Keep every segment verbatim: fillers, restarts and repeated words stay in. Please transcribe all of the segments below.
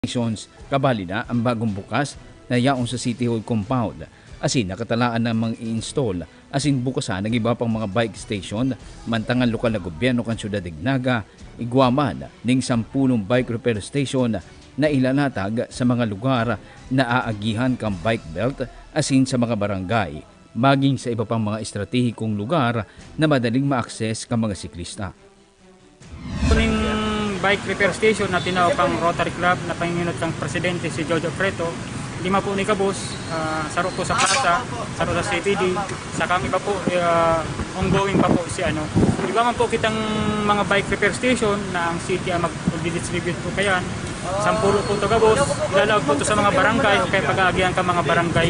stations, kabali na ang bagong bukas na yaon sa City Hall compound, asin nakatalaan na mang i-install asin bukasan ang iba pang mga bike station, mantang ang lokal na gobyerno kan syudad nin Naga igwa man ning sampulong bike repair station na ilalatag sa mga lugar na aagihan kan bike belt asin sa mga barangay, maging sa iba pang mga estratehikong lugar na madaling ma-access kan mga siklista. Kuning bike repair station na tinao pang Rotary Club na panginot kang presidente si Jojo Preto, lima po ni Gabos, ah, saro po sa plaza, saro sa C B D, saka ang iba po, ah, ongoing pa po si ano. Iba man po kitang mga bike repair station na ang city ang mag-distribute po kayan. Sampulo po to Gabos, ilalaog po to sa mga barangay o kaya pag-aagihan ka mga barangay,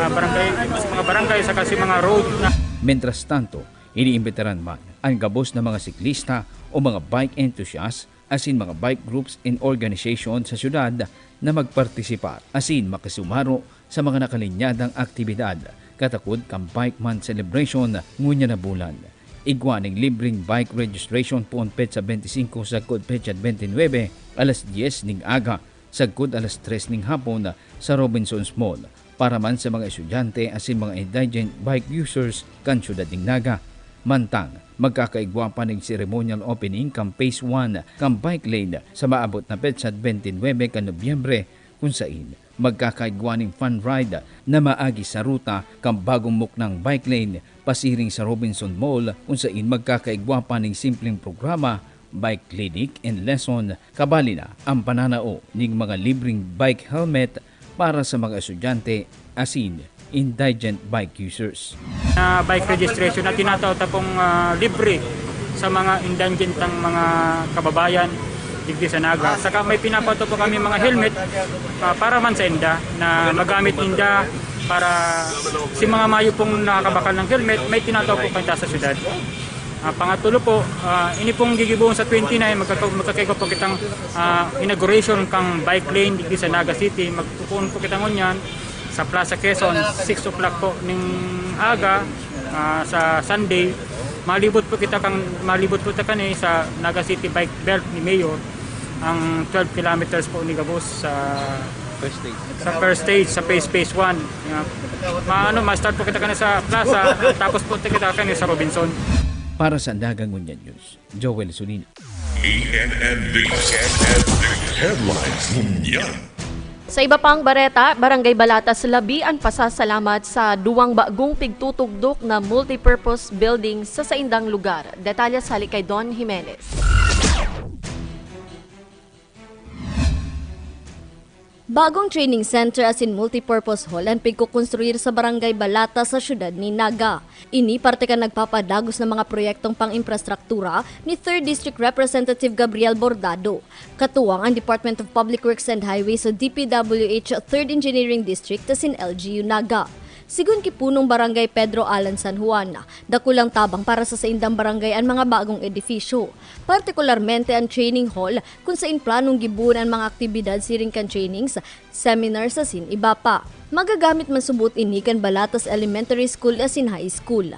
ah, barangay, sa mga barangay saka si mga road na. Mientras tanto, iniimbitaran man ang gabos na mga siklista o mga bike enthusiast asin mga bike groups and organization sa syudad na magpartisipar asin makisumaro sa mga nakalinyadang aktibidad katakod kan Bike Month celebration ngunyan na bulan. Igwa ning libreng bike registration poon petsa bente singko sagkod petsa bente nuebe, alas dyes ning aga, sagkod alas tres ning hapon sa Robinsons Mall. Para man sa mga estudyante asin mga indigent bike users kan syudad nin Naga. Mantang, magkakaigwa pa ning ceremonial opening kan Phase one kan bike lane sa maabot na petsa bente nuebe kan Nobyembre, kun sain magkakaigwa nin fun ride na maagi sa ruta kan bagong muknang bike lane pasiring sa Robinson Mall, kun sain magkakaigwa pa ning simpleng programa, bike clinic and lesson, kabali na ang pananao ning mga libreng bike helmet para sa mga estudyante asin indigent bike users. Na bike registration na tinatao ta pong, ah, libre sa mga indigent ang mga kababayan digdi sa Naga. Saka may pinapatao po kami mga helmet, ah, para man sa inda na magamit ninda para si mga mayo pong nakakabakal ng helmet, may tinatao po kanta sa syudad. Ah, pangatulo po, ah, ini pong gigibohon sa twenty-nine, magkaka-, magkakaigwa po kitang, ah, inauguration kang bike lane digdi sa Naga City. Magpupuon po kita ngunyan sa Plaza Quezon, six o'clock po ning aga, ah, sa Sunday. Malibot po kita kang, malibot po ta kani sa Naga City Bike Belt ni Mayor, ang twelve kilometers po ni gabos sa First stage. Sa first stage, sa phase, phase one. Yeah. Ma-, ano, ma-start po kita kani sa plaza, tapos po kita kani sa Robinson. Para sa Naga Ngunyan News, Joel Solina. E N N D, E N N D Headlines Ngunyan. Sa iba pang bareta, Barangay Balatas labi an pasasalamat sa duwang bagong pigtutugdok na multipurpose building sa saindang lugar. Detalye hale kay Don Jimenez. Bagong training center asin multipurpose hall an pigkokonstruir sa Barangay Balata sa siyudad nin Naga. Ini parte kan nagpapadagos na mga proyektong pang-imprastruktura ni Third District Representative Gabriel Bordado, katuwang ang Department of Public Works and Highways o D P W H Third Engineering District asin L G U Naga. Sigon ki Punong Barangay Pedro Alan San Juan, dakulang tabang para sa saindang barangay an mga bagong edifisyo, partikularmente an training hall, kun sain planong gibohon an mga aktibidad siring kan trainings, seminars asin iba pa. Magagamit man subot ini kan Balatas Elementary School asin High School.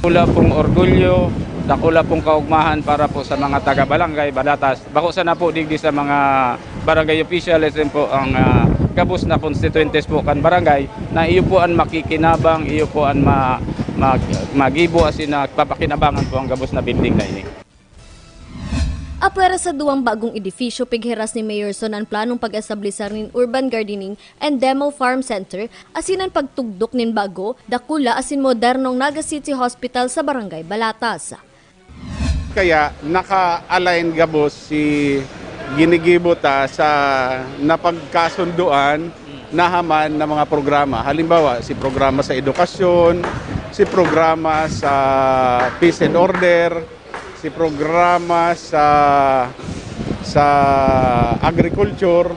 Dakula pong orgulyo, dakula pong kaugmahan para po sa mga taga-Barangay Balatas. Bako sana po digdi sa mga barangay officials, and po ang, ah, gabos na konstituyentes po kan barangay na iyo po an makikinabang, iyo po an ma-, mag-, magibo asin nagpapakinabangan po ang gabos na building na ini. Apwera sa duwang bagong edifisyo, pighiras ni Mayor Son an planong pag-establisar nin urban gardening and demo farm center asin an pagtugdok nin bago, dakula asin modernong Naga City Hospital sa Barangay Balatas. Kaya naka-align gabos si ginigibo ta sa napagkasundoan nahaman na mga programa. Halimbawa, si programa sa edukasyon, si programa sa peace and order, si programa sa, sa agriculture.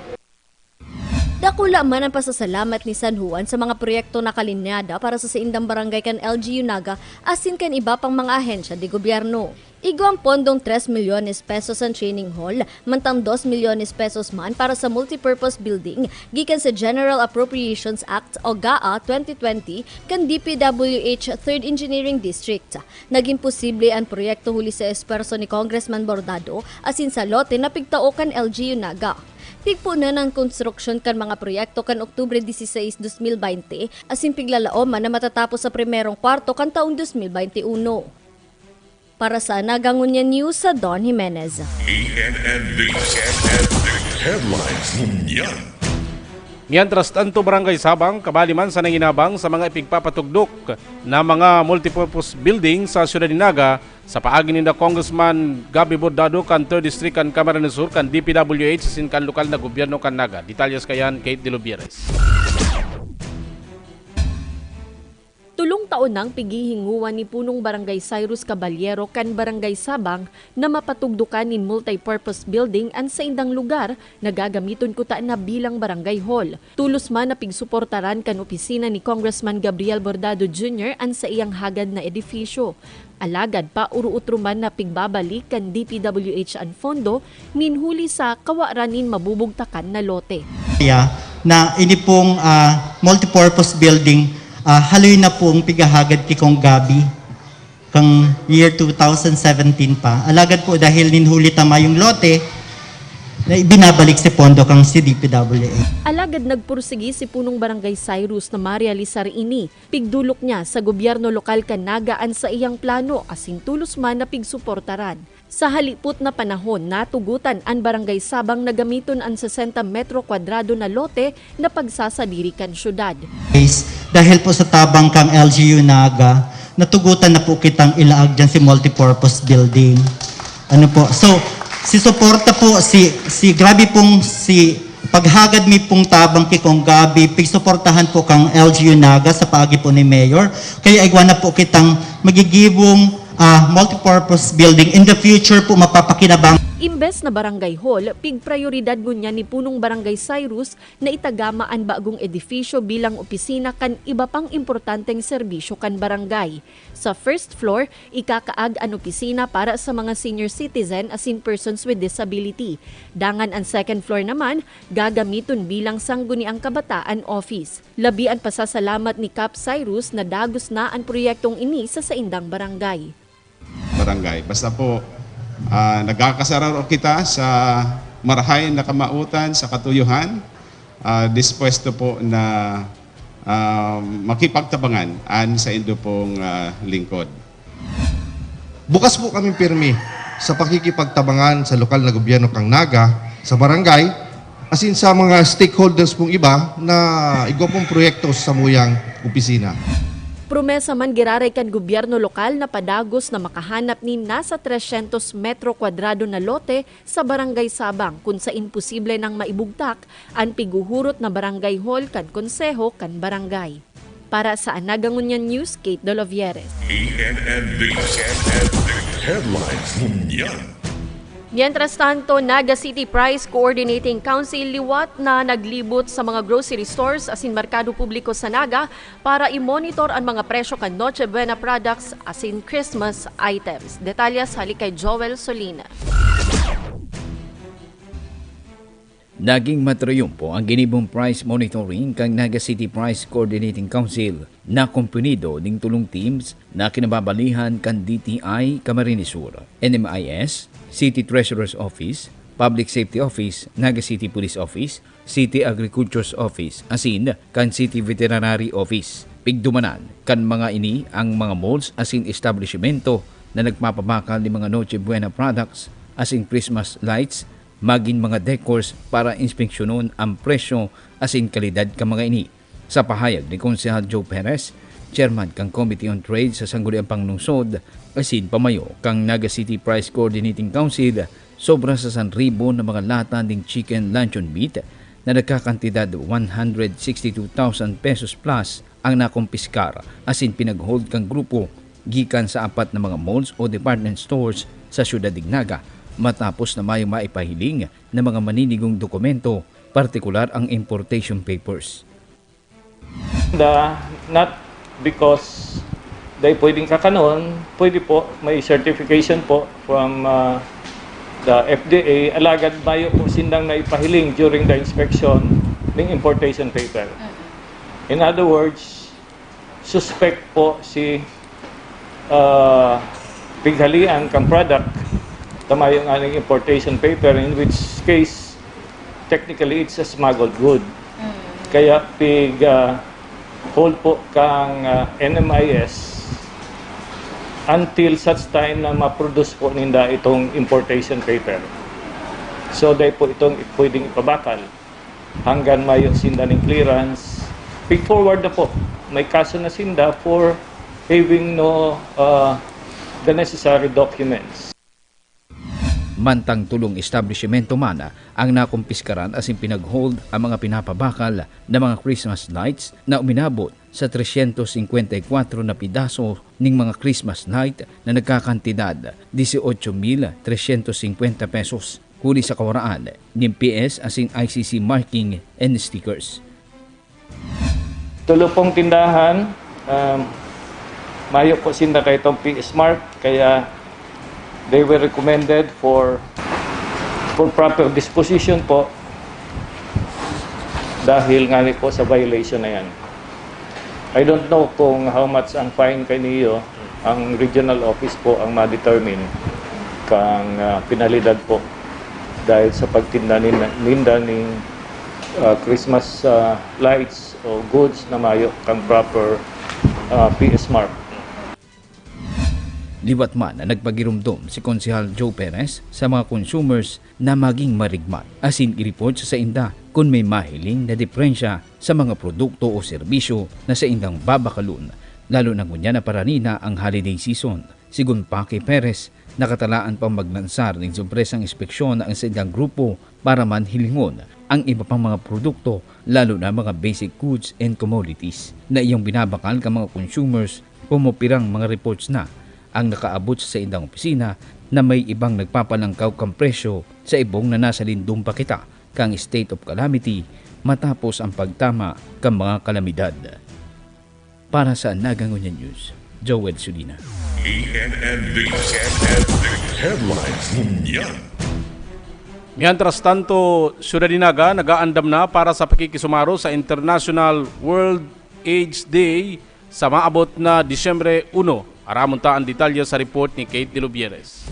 Dakula man an pasasalamat ni San Juan sa mga proyektong nakalinyada para sa saindang barangay kan L G U Naga asin kan iba pang mga ahensya de gobyerno. Igwang pondong tres milyones pesos an training hall, mantang dos milyones pesos man para sa multipurpose building gikan sa General Appropriations Act o GAA twenty twenty kan D P W H Third Engineering District. Nagin posible an proyekto huli sa espuwerso ni Congressman Bordado asin sa lote na pigtao kan L G U Naga. Tigpunan an konstruksyon kan mga proyekto kan Oktubre dieciséis, dos mil baynte, asin piglalaoman na matatapos sa primerong kwarto kan taong dos mil baynte uno. Para sa Naga Ngunyan News, sa Don Jimenez. E N N D, E N N D Headlines Ngunyan. Mientras tanto, Barangay Sabang, kabali man sa nanginabang sa mga ipigpapatugdok na mga multipurpose building sa siyudad ni Naga, sa paagi ninda Congressman Gabby Bordado kan third District kan Camarines Sur, kan D P W H asin kan lokal na gobyerno kan Naga. Detalyes kayan, Kate De Lubieres. Tulong taon nang pighihingowan ni Punong Barangay Cyrus Caballero kan Barangay Sabang na mapatugdokan nin multipurpose building an saindang lugar na gagamiton kuta na bilang barangay hall. Tulos man na pigsuportaran kan opisina ni Congressman Gabriel Bordado Junior an saiyang hagad na edifisyo. Alagad pauruotro man na pigbabalik kan D P W H an pondo nin huli sa kawaran nin mabubugtakan na lote. Kaya na ini pong ah, multipurpose building, ah, haloy na pong pighahagad ki Kong Gabi kang year two thousand seventeen pa. Alagad po dahil nin huli ta mayong lote, na ibinabalik si pondo kang C D P W H. Alagad nagpursigi si Punong Barangay Cyrus na marealisar ini. Pigdolok niya sa gobyerno lokal kan Naga an saiyang plano asin tulos man na pigsuportaran. Sa halipot na panahon, natugotan an Barangay Sabang na gamiton an sesenta metro kwadrado na lote na pagsasadiri kan syudad. Dahil po sa tabang kang L G U Naga, natugutan na po kitang ilaag dyan si multipurpose building. Ano po? So, si suporta po, si, si grabe pong si paghagad mi pong tabang ki Kong Gabi, pigsuportahan po kang L G U Naga sa paagi po ni Mayor. Kaya igwa na po kitang magigibong ah, multipurpose building in the future po mapapakinabang. Imbes na barangay hall, pigprayoridad ngunyan ni Punong Barangay Cyrus na itagama an bagong edifisyo bilang opisina kan iba pang importanteng serbisyo kan barangay. Sa first floor, ikakaag an opisina para sa mga senior citizen asin persons with disability. Dangan an second floor naman, gagamiton bilang Sangguniang Kabataan Office. Labi an pasasalamat ni Kap Cyrus na dagos na an proyektong ini sa saindang barangay. Barangay. Basta po, ah, nagkakasararo kita sa marahay na kamautan, sa katuyuhan, ah, dispuesto po na ah, makipagtabangan an saindo pong ah, lingkod. Bukas po kaming pirmi sa pakikipagtabangan sa lokal na gobyerno kang Naga, sa barangay, asin sa mga stakeholders pong iba na igwa pong proyekto sa samuyang opisina. Promesa man giraray kan gobyerno lokal na padagos na makahanap nin nasa tresyentos metro kwadrado na lote sa Barangay Sabang, kun sain posible nang maibugtak an pighuhurot na barangay hall kan konseho kan barangay. Para sa Anaga Ngunyan News, Kate Dolovieres. E N N D, E N N D Headlines Ngunyan. Mientras tanto, Naga City Price Coordinating Council liwat na naglibot sa mga grocery stores asin merkado publiko sa Naga para i-monitor an mga presyo kan Noche Buena products asin Christmas items. Detalyes hali kay Joel Solina. Naging matrayumpo ang ginibong price monitoring kan Naga City Price Coordinating Council na komponido ning tulong teams na kinababalihan kan D T I Camarines Sur, N M I S, City Treasurer's Office, Public Safety Office, Naga City Police Office, City Agriculture's Office, asin kan City Veterinary Office. Pigdumanan kan mga ini ang mga malls asin establisimento na nagpapabakal nin mga Noche Buena products asin Christmas lights, magin mga decors para inspeksyonon ang presyo asin kalidad kan mga ini. Sa pahayag ni Konsehal Joe Perez, chairman kan Committee on Trade sa Sangguniang Panglungsod, asin pamayo kan Naga City Price Coordinating Council, sobra sa san ribo na mga lata nin chicken luncheon meat na nagkakantidad one hundred sixty two thousand pesos plus ang nakumpiskar asin pinag-hold kan grupo gikan sa apat na mga malls o department stores sa siyudad nin Naga, matapos na mayong maipahiling na mga maninigong dokumento, partikular ang importation papers. The, not because dahil pwedeng kakanon, pwede po, may certification po from uh, the F D A, alagad mayo po sindang naipahiling during the inspection ng importation paper. In other words, suspect po si uh, pighalian kang product na mayo nga ning importation paper, in which case Technically, it's a smuggled good. Kaya pig, ah, hold po kang, ah, N M I S until such time na ma-produce po ninda itong importation paper. So, dai po itong pwedeng ipabakal hanggang mayo sinda ning clearance. Pig forward na po. May kaso na sinda for having no, ah, the necessary documents. Mantang tolong establisimento man ang nakumpiskaran asin pinag-hold ang mga pinapabakal na mga Christmas lights na uminabot sa tresyentos singkwenta y kwatro na pidaso ning mga Christmas light na nagkakantidad dieciocho mil tresyentos singkwenta pesos, huli sa kawaraan nin P S asin I C C marking and stickers. Tulo pong tindahan, um, mayo po sinda kay itong P S mark, kaya they were recommended for for proper disposition po dahil nga po sa violation na yan. I don't know kung how much ang fine kaniyo, ang regional office po ang ma-determine kang ah, penalidad po dahil sa pagtinda nin- ninda ning ah, Christmas ah, lights o goods na mayo kang proper ah, P S mark. Liwat man na nagpagiromdom si Konsehal Joe Perez sa mga consumers na maging marigmat asin i-report sa sainda kun may mahiling na diperensya sa mga produkto o serbisyo na saindang babakalon, lalo na ngunyan na parani na ang holiday season. Sigon pa ki Perez, nakatalaan pang maglansar nin sorpresang inspeksyon ang saindang grupo para man hilingon ang iba pang mga produkto, lalo na mga basic goods and commodities, na iyang binabakal kan mga consumers. Pumupirang mga reports na ang nakaabot sa saindang opisina na may ibang nagpapalangkaw kan presyo sa ibong na nasa lindong pakita kan state of calamity matapos ang pagtama kan mga kalamidad. Para sa Naga Ngunyan News, Joel Sulina. E N N D. Headlines ngunyan. Mientras tanto, Syudad ni Naga nag-aandam na para sa pakikisumaro sa International World AIDS Day sa maabot na Disyembre uno. Aramon ta an detalye sa report ni Kate de Lubieres.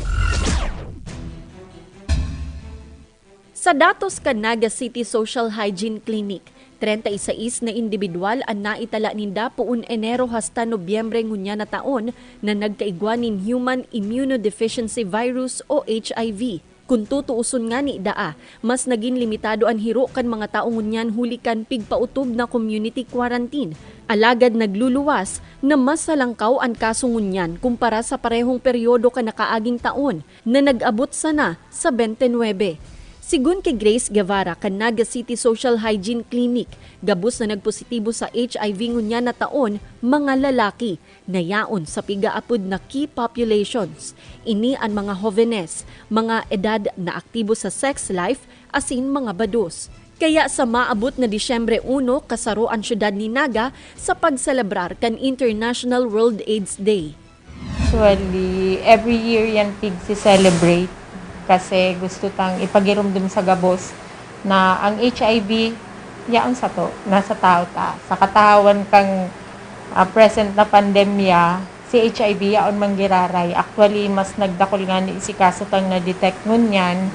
Sa datos kan Naga City Social Hygiene Clinic, treinta y seis na indibidwal an naitala ninda poon Enero hasta Nobyembre ngunyan na taon na nagkaigwa nin human immunodeficiency virus o H I V. Kun tutuoson ngani daa, mas nagin limitado an hiro kan mga tawo ngunyan huli kan pigpaotob na community quarantine. Alagad nagluluwas na mas halangkaw an kaso ngunyan kumpara sa parehong peryodo kan nakaaging taon na nag-abot sana sa twenty-nine. Sigon ki Grace Guevara kan Naga City Social Hygiene Clinic, gabos na nagpositibo sa H I V ngunyan na taon, mga lalaki na yaon sa pigaapod na key populations. Ini an mga hovenes, mga edad na aktibo sa sex life, asin mga bados. Kaya sa maabot na Disyembre uno, kasaro an syudad ni Naga sa pagselebrar kan International World AIDS Day. Actually, every year yan pigsi-celebrate kasi gusto tang ipagirumdom sa gabos na ang H I V yaon sato, nasa tao ta. Sa katawan kang ah, present na pandemya, si H I V yaon man giraray. Actually, mas nagdakul ngani si kaso tang na-detect ngunyan,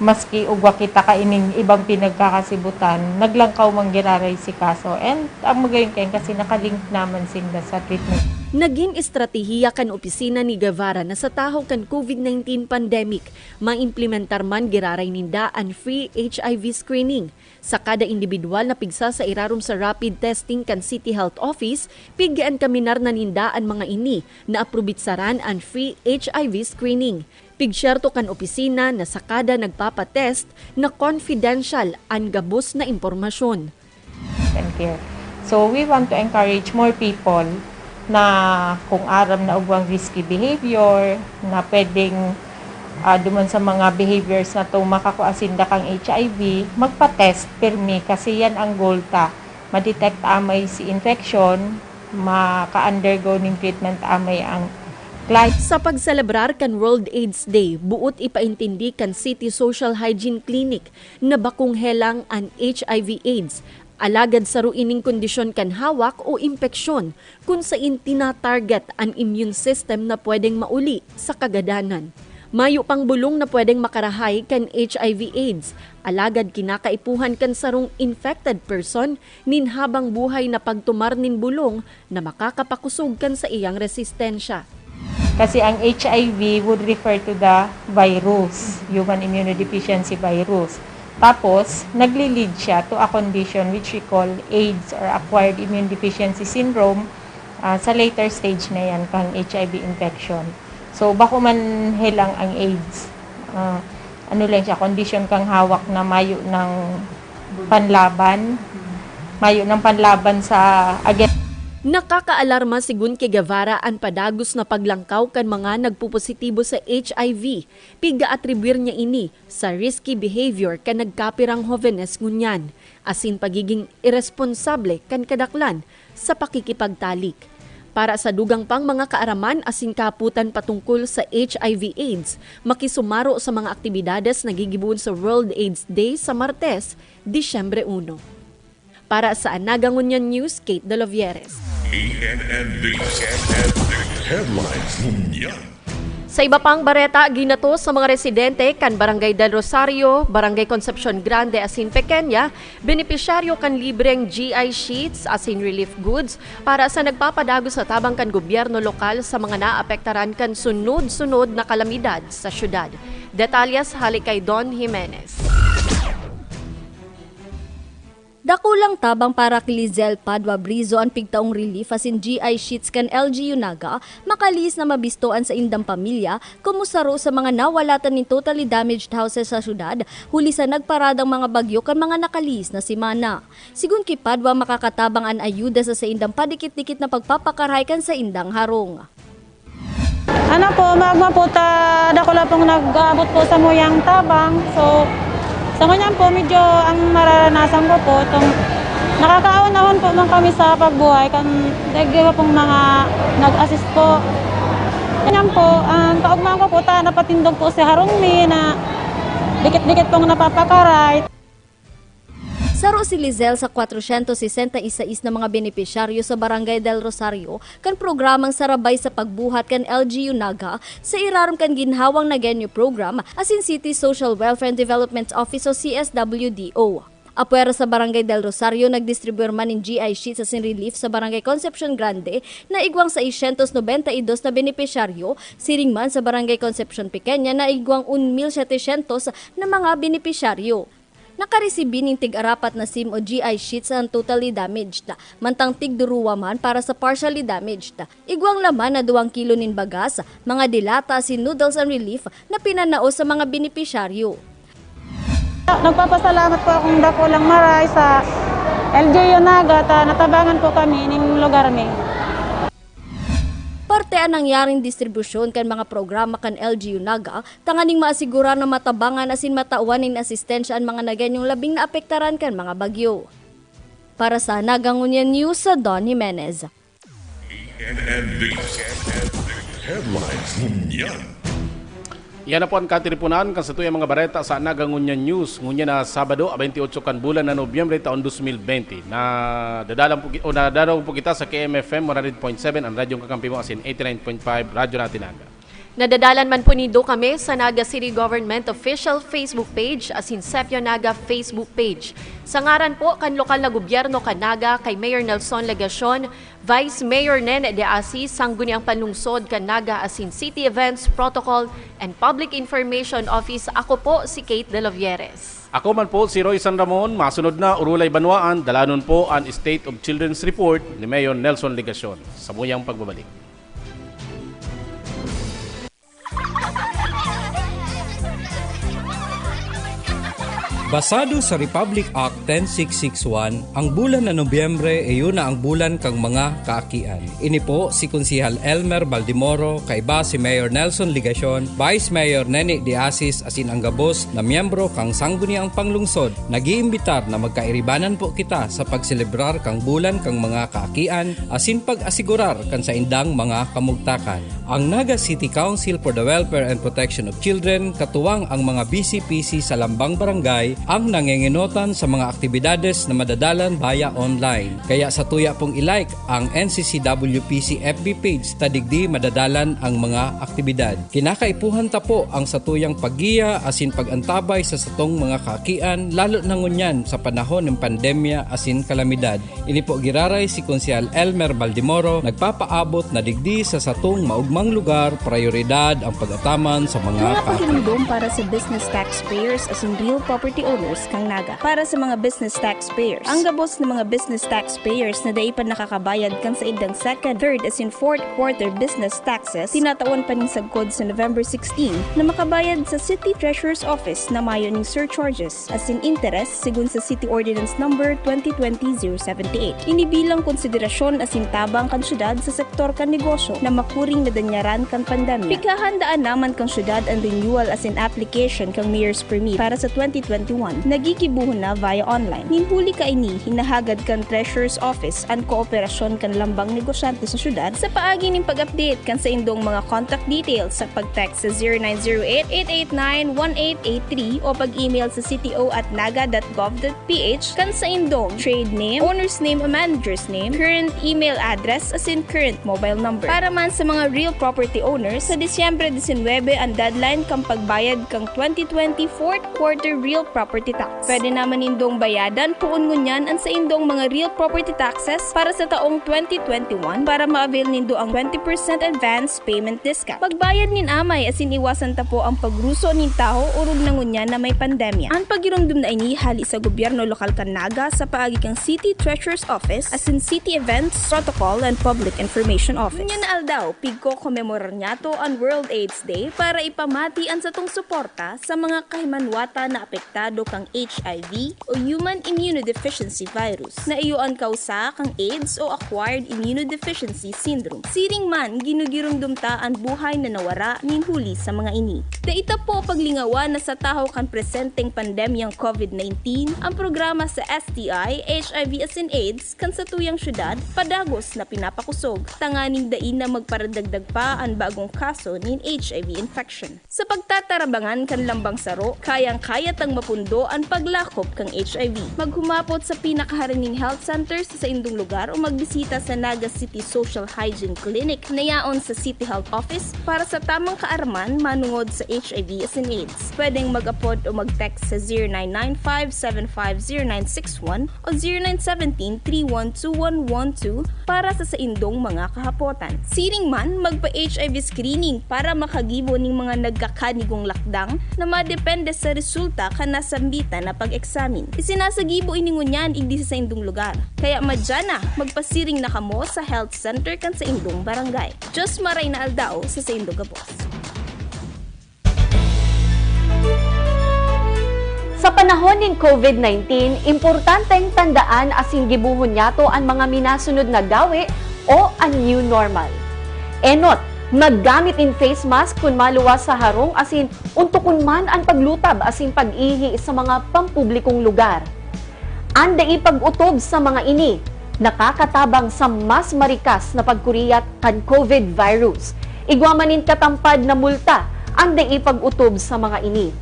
maski ugwa kita kaining ibang pinagkakasibutan, naglangkaw man giraray si kaso. And ang magayon kayan kasi nakalink naman sinda sa treatment. Nagin estratehiya kan opisina ni Guevara na sa tahaw kan COVID nineteen pandemic, maimplementar man giraray ninda an free H I V screening. Sa kada indibidwal na pigsa sa irarom sa rapid testing kan City Health Office, pig-enkaminar na ninda an mga ini na aprobitsaran an free H I V screening. Pigsyerto kan opisina na sa kada nagpapa-test na confidential an gabos na impormasyon. And care. So we want to encourage more people na kung aram na ugwang risky behavior, na pwedeng ah, duman sa mga behaviors na to makakua sinda kang H I V, magpa-test pirmi kasi yan ang goal ta. Ma-detect amay si infection, maka-undergo ning treatment amay ang client. Sa pagselebrar kan World AIDS Day, buot ipaintindi kan City Social Hygiene Clinic na bakong helang an H I V AIDS, alagad saro ining kondisyon kan hawak o impeksyon kun sain tina-target an immune system na pwedeng mauli sa kagadanan. Mayo pang bulong na pwedeng makarahay kan H I V AIDS, Alagad kinakaipuhan kan sarong infected person nin habang buhay na pagtumar nin bolong na makakapakosog kan saiyang resistensya. Kasi ang H I V would refer to the virus, human immunodeficiency virus. Tapos, nagli-lead siya to a condition which we call AIDS or acquired immune deficiency syndrome, ah, sa later stage na yan kang H I V infection. So, bako man helang ang AIDS. Ah, ano lang siya, condition kang hawak na mayo ng panlaban. Mayo ng panlaban sa against. Nakakaalarma, sigun ki Guevara, an padagos na paglangkaw kan mga nagpopositibo sa H I V. Pig-aatribwir niya ini sa risky behavior kan nagkapirang hovenes ngunyan, asin pagiging iresponsable kan kadaklan sa pakikipagtalik. Para sa dugang pang mga kaaraman asin kahapotan patungkol sa H I V AIDS, makisumaro sa mga aktibidades na gigibohon sa World AIDS Day sa Martes, Disyembre uno. Para sa Naga Ngunyan News, Kate Dolovieres. E N N News. Headlines ngunyan. Sa iba pang bareta, ginatos sa mga residente kan Barangay Del Rosario, Barangay Concepcion Grande asin Pequeña, benepisyaryo kan libreng G I sheets asin relief goods para sa nagpapadagos na tabang kan gobyerno lokal sa mga naapektaran kan sunod-sunod na kalamidad sa syudad. Detalyes hale kay Don Jimenez. Dakulang tabang para ki Lizelle Padua Brizo an pigtaong relief asin G I sheets kan L G U Naga, makalihis na mabisto an saindang pamilya, komo saro sa mga nawalatan nin totally damaged houses sa syudad, huli sa nagparadang mga bagyo kan mga nakalihis na semana. Sigun ki Padua, makakatabang an ayuda sa saindang padikit-dikit na pagpapakarahay kan saindang harong. Ano po, magma po ta, dakula pong nag-aabot po sa muyang tabang. So, sa ngunyan po, medyo ang nararanasan ko po, itong nakakaahon-ahon po man kami sa pagbuhay, kan dagyo pong mga nag-assist po. Ganyan po, ang kaugmaan ko po, ta, napatindog po si Harong Mi na dikit-dikit pong napapakaray. Saro si Lizelle sa kwatrosyentos sesenta y seis na mga benepisyaryo sa Barangay Del Rosario kan programang Sarabay sa Pagbuhat kan L G U Naga sa irarom kan ginhawang Nagenyo Program asin City Social Welfare and Development Office o C S W D O. Apwera sa Barangay Del Rosario, nagdistribuyar man nin G I sheets asin relief sa Barangay Concepcion Grande na igwang seiscientos noventa y dos na benepisyaryo, siring man sa Barangay Concepcion Pequeña na igwang un mil setecientos na mga benepisyaryo. Nakaresibi nin tig-arapat na sim o G I sheets an totally damaged, mantang tig-duruwa man para sa partially damaged. Igwang laman na duwang kilo nin bagas, mga delata asin noodles an relief na pinanao sa mga benepisyaryo. Nagpapasalamat po akong dakulang maray sa L G U Naga ta natabangan po kami ning lugar mi. Parte an nangyaring distribusyon kan mga programa kan L G U Naga tanganing maasigurar na matabangan asin matawan nin asistensya an mga Nagenyong labing naapektaran kan mga bagyo. Para sa Naga Ngunyan News, Don Jimenez. E N N News. Headlines ngunyan. Iyan na po an katiriponan kan satuyang mga bareta sa Naga Ngunyan News. Ngunyan na Sabado, twenty-eight kan bulan na Nobyembre taon twenty twenty. Nadadalan po, ki- o nadadalan po kita sa K M F M one hundred point seven, ang radyong kakampi mo, asin eighty-nine point five, Radyo Natin Naga. Nadadalan man po nindo kami sa Naga City Government Official Facebook Page asin Sepyo Naga Facebook Page. Sa ngaran po kan lokal na gobyerno kan Naga, kay Mayor Nelson Legacion, Vice Mayor Nene De Asis, Sangguniang Panlungsod kan Naga asin City Events, Protocol and Public Information Office, ako po si Kate De Lovieres. Ako man po si Roy San Ramon. Masunod na, Urulay Banwaan, dalanon po an State of Children's Report ni Mayor Nelson Legacion. Sa muyang pagbabalik. Basado sa Republic Act ten six six one, ang bulan na Nobyembre iyo na ang bulan kan mga kaakian. Ini po si Konsehal Elmer Baldemoro, kaiba si Mayor Nelson Legacion, Vice Mayor Nene De Asis asin ang gabos na miyembro kan Sangguniang Panglungsod, nag-iimbitar na magkairibanan po kita sa pagselebrar kan bulan kan mga kaakian asin pag-asigurar kan saindang mga kamugtakan. Ang Naga City Council for the Welfare and Protection of Children, katuwang ang mga B C P C sa lambang barangay, ang nangengenotan sa mga aktibidades na madadalan via online. Kaya satuya pong i-like ang N C C W P C F B page ta digdi madadalan ang mga aktibidad. Kinakaipuhan ta po ang satuyang paggiya asin pag-antabay sa satong mga kaakian, lalo na ngunyan sa panahon ng pandemya asin kalamidad. Ini po giraray si Konsehal Elmer Baldemoro, nagpapaabot na digdi sa satong maugmang lugar, prayoridad ang pag-ataman sa mga Mga kaakian. Paghinumdom para sa business taxpayers asin real property owners kan Naga. Para sa mga business taxpayers, ang gabos na mga business taxpayers na dai pa nakakabayad kan saindang second, third asin fourth quarter business taxes, tinatawan pa nin sagkod sa November sixteen na makabayad sa City Treasurer's Office na mayo nin surcharges asin interest segun sa City Ordinance Number twenty twenty zero seventy-eight. Ini bilang konsiderasyon asin tabang kan syudad sa sektor kan negosyo na makuring nadanyaran kan pandemya. Pighahandaan na man kan syudad an renewal asin application kan Mayor's Permit para sa twenty twenty-one na gigibohon na via online. Nin huli kaini, hinahagad kan Treasurer's Office an kooperasyon kan lambang negosyante sa syudad sa paagi nin pag-update kan saindong mga contact details sa pag-text sa zero nine zero eight, eight eight nine, one eight eight three o pag-email sa C T O at naga dot gov dot P H kan saindong trade name, owner's name o manager's name, current email address asin current mobile number. Para man sa mga real property owners, sa Disyembre disinwebe an deadline kan pagbayad kan twenty twenty fourth quarter real property tax. Pwede naman nindong bayadan poon ngunyan an saindong mga real property taxes para sa taong twenty twenty-one para ma-avail nindo ang twenty percent advance payment discount. Magbayad nin amay asin iwasan ta po ang pagruso nin tawo orog na ngunyan na may pandemya. An paghirumdom na ini hali sa gobyerno lokal kan Naga sa paagi kan City Treasurer's Office asin City Events, Protocol and Public Information Office. Ngunyan na aldaw, pigkokomemorar niyato an World AIDS Day para ipamati an satong suporta sa mga kahimanwatan na apektado kan H I V o human immunodeficiency virus, na iyo an kausa kan AIDS o acquired immunodeficiency syndrome. Siring man, ginugiromdom ta an buhay na nawara nin huli sa mga ini. Dai ta po paglingawan na sa tahaw kan presenteng pandemyang COVID nineteen, ang programa sa S T I, H I V asin AIDS kan satuyang syudad padagos na pinapakosog, tanganing dai na magparadagdag pa an bagong kaso nin H I V infection. Sa pagtatarabangan kan lambang saro, kayang-kaya tang mapundo an paglakop kan H I V. Maghumapot sa pinakaharining health center sa saindong lugar o magbisita sa Naga City Social Hygiene Clinic na yaon sa City Health Office para sa tamang kaaraman manungod sa H I V asin AIDS. Pwedeng mag-apod o mag-text sa zero nine nine five seven five zero nine six one o zero nine seventeen three one two one one two para sa saindong mga kahapotan. Siring man, magpa-H I V screening para makagibo nin mga nagkakanigong lakdang na madepende sa resulta kan nasambitan na pag-eksamin. Isinasagibo ini ngunyan igdi sa saindong lugar. Kaya madya na, magpasiring na kamo sa health center kan saindong barangay. Diyos maray na aldaw sa saindong gabos. Sa panahon nin COVID nineteen, importanteng tandaan asin gibohon niyato an mga minasunod na gawe o an new normal. Enot, maggamit nin face mask kun maluwas sa harong asin ontokon man an paglutab asin pag-ihi sa mga pampublikong lugar. An dai pag-otob sa mga ini nakakatabang sa mas marikas na pagkuriyat kan COVID virus. Igwa man nin katampad na multa an dai pag-otob sa mga ini.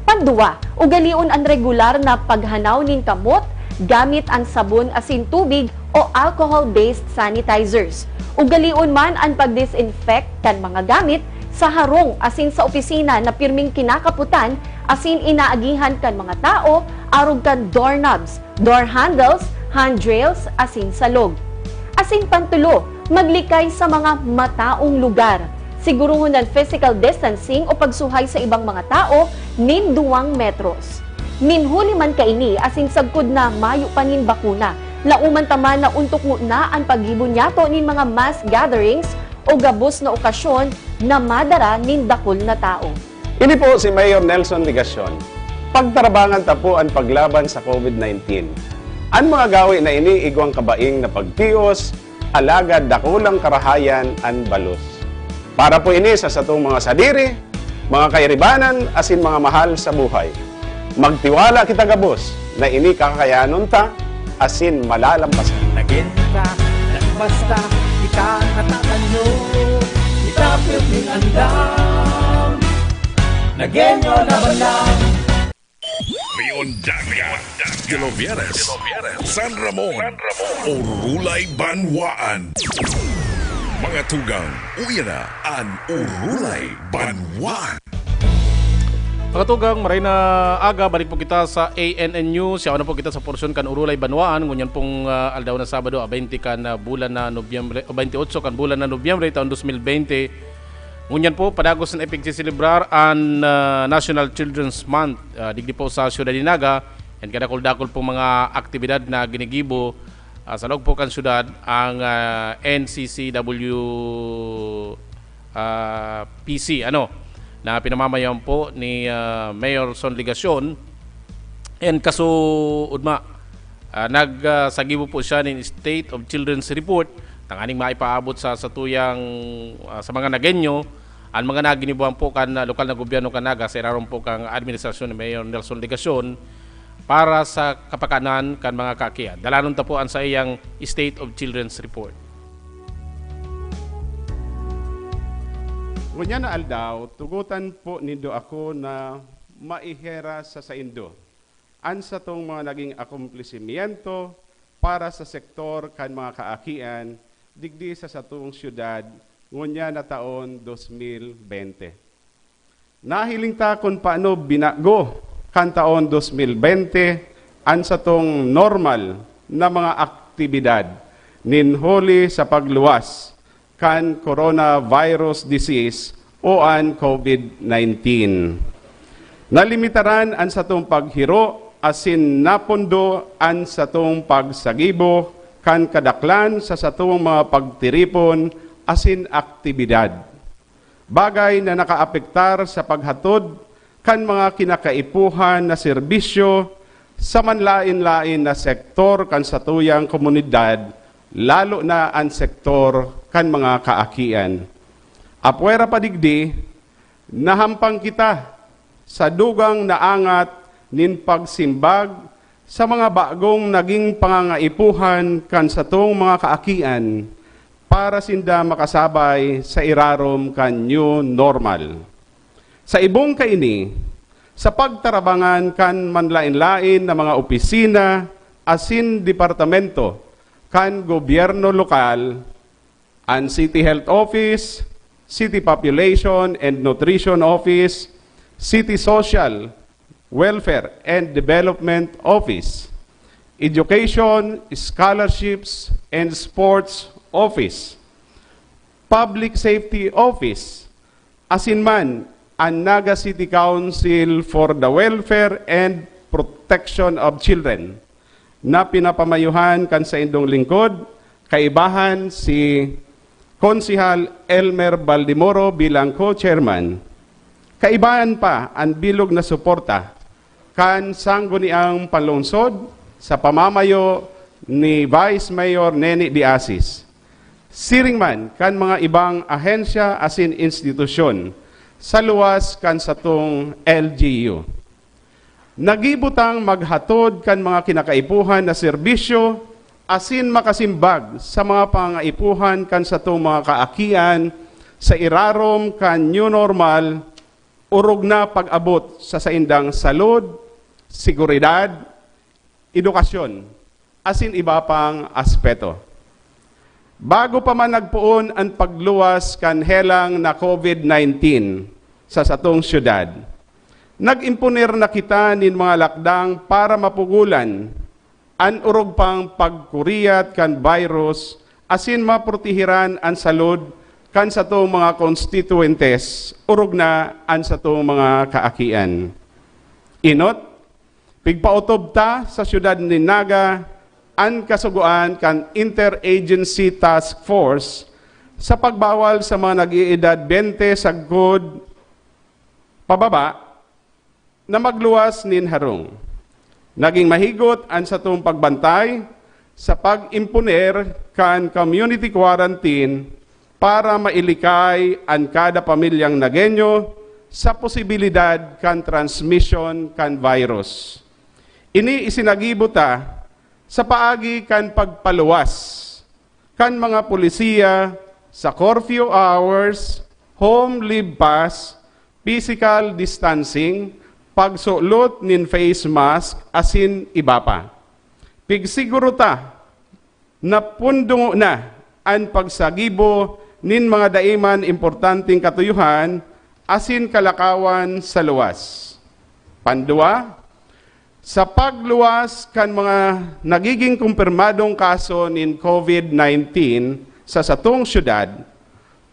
Panduwa, ugalion an regular na paghanaw nin kamot gamit an sabon asin tubig o alcohol-based sanitizers. Ugalion man an pag-disinfect kan mga gamit sa harong asin sa opisina na pirming kinakapotan asin inaagihan kan mga tawo arog kan doorknobs, door handles, handrails, asin salog. Asin pantulo, maglikay sa mga mataong lugar. Siguruhon an physical distancing o pagsuhay sa ibang mga tawo nin duwang metros. Nin huli man kaini asin sagkod na mayo pa nin bakuna, laoman ta man na ontokno na an paggibo niyato nin mga mass gatherings o gabos na okasyon na madara nin dakul na tawo. Ini po si Mayor Nelson Legacion. Pagtarabangan ta po an paglaban sa COVID nineteen. An mga gawe na ini igwang kabaing na pagtios, alagad dakulang karahayan an balos. Para po ini sa satong mga sadiri, mga kairibanan, asin mga mahal sa buhay. Magtiwala kita gabos na ini kakayanon ta asin malalampasan. Nagin ka, nagbasta, ika natatanyo, itapit ning andam. Nagenyo laban lang. May Ondaga, Gobierno, San Ramon, Orulay Banwaan. Mga tugang, uya na an Orulay Banwaan. Mga tugang, maray na aga, balik po kita sa A N N News. Yaon na po kita sa porsyon kan Orulay Banwaan. Ngunyan pong ah, aldaw na Sabado, ah, twenty kan ah, bulan na Nobyembre, o twenty-eight kan bulan na Nobyembre, taon twenty twenty. Ngunyan po, padagos na ipigsiselebrar an ah, National Children's Month ah, digdi po sa siyudad ni Naga. And kadakul-dakul pong mga aktibidad na ginigibo ah, sa loob po kan siyudad ang ah, N C C W ah, P C, ano, na pinamamayan po ni ah, Mayor Son Legacion. And kaso, Udma, ah, nagsagibo po siya nin State of Children's Report tanganing maipaabot sa satuyang ah, sa mga Nagueño an mga naginibuan po kan ah, lokal na gobyerno kan Naga sa irarom po kan administrasyon ni Mayor Nelson Legacion para sa kapakanan kan mga kaakian. Dalanon ta po an saiyang State of Children's Report. Ngunyan na aldaw, tugotan po nindo ako na maihera sa saindo an satong mga naging akomplesimiento para sa sektor kan mga kaakian digdi sa satong syudad ngunyan na taon dos mil bente. Nahiling ta kun paano binago kan taon dos mil bente an satong normal na mga aktibidad nin huli sa pagluwas kan coronavirus disease o an COVID nineteen. Nalimitaran an satong paghiro asin napundo an satong pagsagibo kan kadaklan sa satong mga pagtiripon asin aktibidad, bagay na nakaapektar sa paghatod kan mga kinakaipuhan na serbisyo sa manlaen-laen na sektor kan satuyang komunidad, lalo na an sektor kan mga kaakian. Apwera pa digdi, nahampang kita sa dugang na angat nin pagsimbag sa mga bagong naging pangangaipuhan kan satong mga kaakian para sinda makasabay sa irarom kan new normal. Sa ibong kaini, sa pagtarabangan kan manlaen-laen na mga opisina asin departamento kan gobyerno lokal, an City Health Office, City Population and Nutrition Office, City Social, Welfare and Development Office, Education, Scholarships and Sports Office, Public Safety Office, asin man an Naga City Council for the Welfare and Protection of Children, na pinapamayohan kan saindong lingkod, kaibahan si Konsehal Elmer Baldemoro bilang co-chairman. Kaibahan pa an bilog na suporta kan Sangguniang Panlungsod sa pamamayo ni Vice Mayor Neni de Asis, siring man kan mga ibang ahensya asin institusyon sa luwas kan satong L G U. Nagibo tang maghatod kan mga kinakaipuhan na serbisyo asin makasimbag sa mga pangangaipuhan kan satong mga kaakian sa irarom kan new normal, orog na pag-abot sa saindang salud, seguridad, edukasyon, asin iba pang aspeto. Bago pa man nagpoon an pagluwas kan helang na COVID nineteen sa satong syudad, nag-imponer na kita nin mga lakdang para mapugolan an orog pang pagkuriyat kan virus asin maprotehiran an salud kan satong mga konstituyentes orog na an satong mga kaakian. Enot, pigpaotob ta sa syudad nin Naga an kasugoan kan Interagency Task Force sa pagbawal sa mga nag-iedad bente sagkod pababa na magluwas nin harong. Naging mahigot an satong pagbantay sa pag-imponer kan community quarantine para mailikay an kada pamilyang Nagueño sa posibilidad kan transmisyon kan virus. Ini isinagibo ta sa paagi kan pagpaluwas kan mga polisiya sa curfew hours, home leave pass, physical distancing, pagsulot nin face mask asin iba pa. Pigsiguro ta na pundo na an pagsagibo nin mga dai man importanteng katuyohan asin kalakawan sa luwas. Pandua, sa pagluwas kan mga nagiging kumpirmadong kaso nin COVID nineteen sa satong syudad,